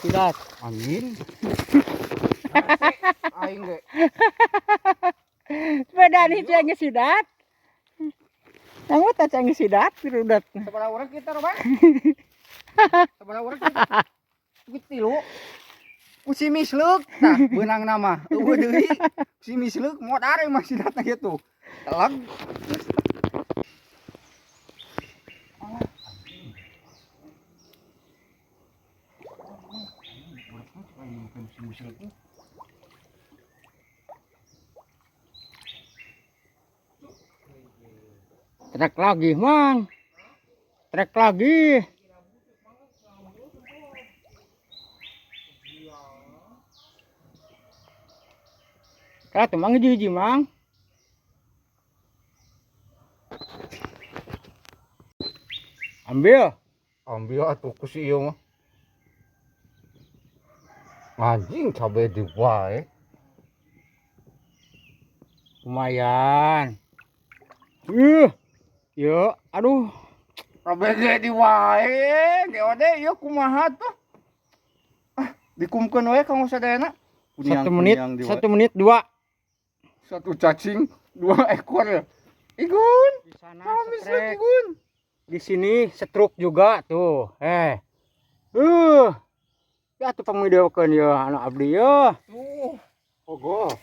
Sidat. Angin. Aing ge. Beda nih cang sidat. Nanggut cang sidat rudat. Sabaraha urang kita, Roban? Sabaraha urang kita? Duit tilu. Ku si misleuk tah beunang nama. Eueuh deui. Si misleuk modar emang sidatna kitu. Teleg. Trek lagi, Mang. Trek lagi. Kala tuh Mang hiji-hiji, Mang. Ambil. Ambil atuh ku si ieu mah. Anjing cabe di wae. Lumayan. Yo, aduh. Cabe ge di wae, GOD ieu kumaha tuh? Ah, dikumkeun we kanggo sadayana. 1 menit, 1 menit 2. 1 cacing, 2 ekor ya. Igun. Di sana Salam setrek. Igun. Di sini setruk juga tuh. Ya tuh pangmideokeun ya anak abdi ya. Tuh. Ogo.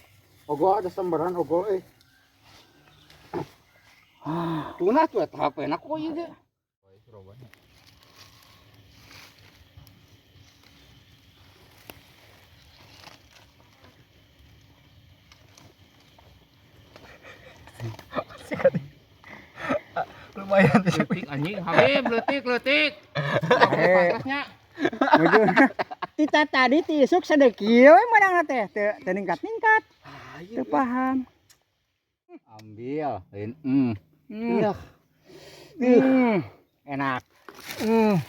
Ogo ada sembaran ogo eh. Tuna tuh eta HP na kok ieu ge. Lumayan Leutik anjing, Habib leutik leutik. Pantasnya. Tita tadi tisuk sadekieu we menang teh teu teu ningkat-ningkat. Teu paham. Ambil, lain. Enak.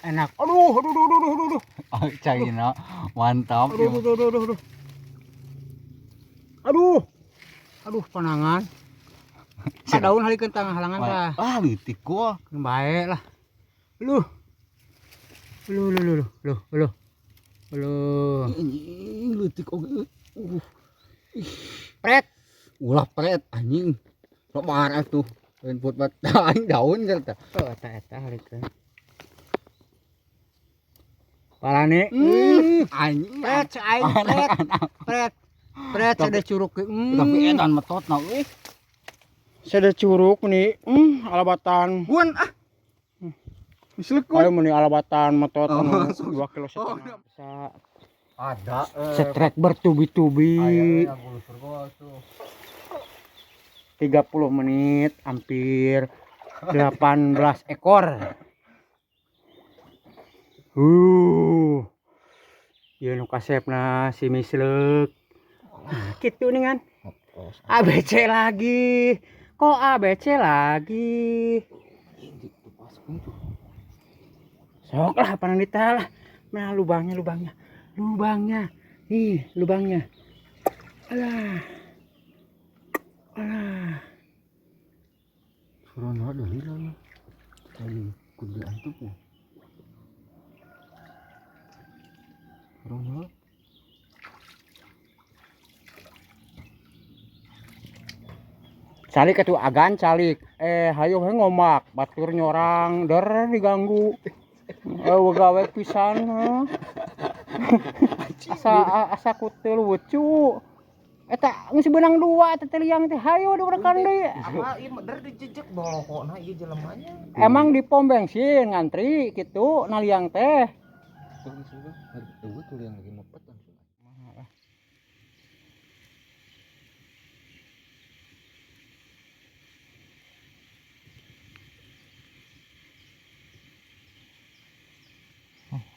Enak. Aduh, aduh, aduh, aduh, aduh, aduh. Oh, China mantap. Aduh, aduh, aduh, aduh, aduh. Aduh. Aduh, panangan. Pak daun halikeun tangah halangan tah. Ah, leutik gua. Baik lah. Luh. Luh, luh, luh, luh, luh. Luh. Anjing leutik oge. Pret. Ulah pret anjing. Lebar atuh. Lain put bat aing daun teh. Oh, eta eta halikeun. Palane. Anjing. Pret aing pret. Pret. Pret ada curug. Tapi edan metotna euy. Sada curug nih, alabatan. Gun ah. Mislek Ayo meni alabatan metot Oh, anu langsung. 2,5 kilo. Oh, Bisa ada setrek bertubi-tubi. Aya gua tuh. 30 menit hampir 18 ekor. Ieu nu kasepna si misleuk. Nah, kitu nih kan. ABC lagi. Kok ABC lagi? Sok lah panandita lah. Nah, lubangnya, lubangnya. Lubangnya. Nih, lubangnya. Alah. Alah. Surana deui lah. Ayo kudu antuk ya. Surana. Calik atuh agan calik. Hayo he ngomak, batur nyorang, der diganggu. Gawe pisan heuh. Asa kutil lucu. Eta geus beunang 2 eta teh liang teh hayo diurekan deui. Apa ieu der dijejek bolokona ieu jelemanya. Emang di pom bensin ngantri kitu na liang teh. Eueuh tuh liang lagi mepet langsung.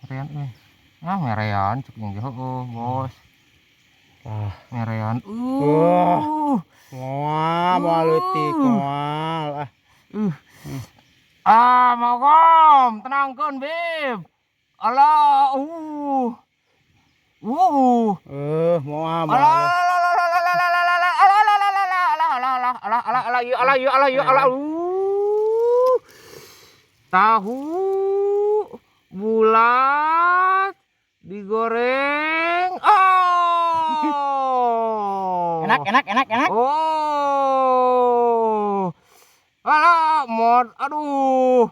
Merean euy. Ah, merean cuk yang heueuh, Bos. Ah, merean. Wah. Moal, moal leutik, moal. Ah. Ah, mogom, tenangkeun, Bib. Alah, Moal, moal. Alah, alah, alah, alah, alah, alah, alah, alah, alah, ieu, alah, ieu, alah, ieu, alah. Tahu bulat Digoreng. Oh. Enak enak enak enak. Oh. Alah, mod. Aduh.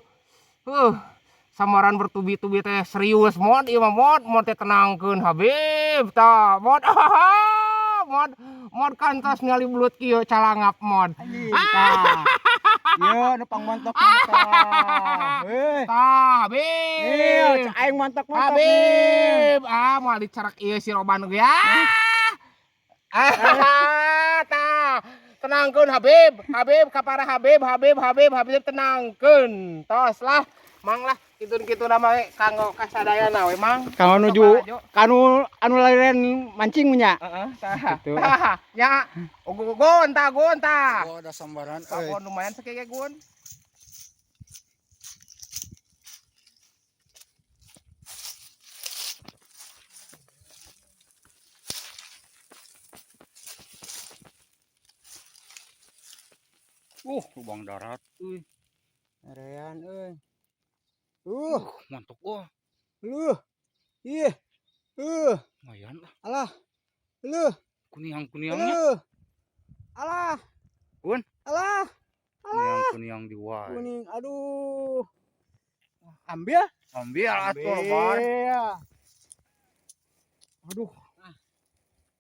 Samaran bertubi-tubi teh serius mod ieu mah mod, mod teh tenangkeun Habib tah mod. Mod mod kantos ningali belut kieu calangap mod. Anjing tah. Ieu nu pangmontok tah. Heuh. Tah Ieu Habib. cek aing montok-montok. Habib. Ah, moal dicerak ieu si Roban ge. Ah. Ah, tah. Tenangkeun Habib. Habib ka para Habib, Habib, Habib, Habib tenangkeun. Tos lah. Mang lah, kitun-kitu nama we kanggo kasadayana we mang. Kanggo nuju kanu anu larian mancing nya. Heeh, tah. Gitu. Tah, nya. Gon tah, gon tah. Oh, ada sambaran euy. Gon lumayan sakege gon. Lubang darat euy. Arean euy. Montok wah. Luh. Ih. Lumayan lah. Alah. Luh. Kuniang-kuniangnya. Luh. Alah. Un. Alah. Kuniang-kuniang di wae. Kuning. Aduh. Ambil. Ambil atuh lebar. Aduh.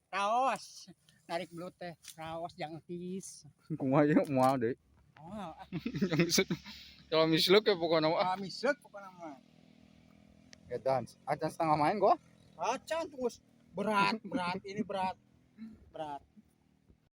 Raos. Narik belut teh. Raos jangan tis. Kumaha ieu moal deui. Oh, Kalau misluk ya pokoknya mah. ah, misek pokoknya mah. Edan, acan setengah main gua. Acan terus berat, berat ini berat. Berat.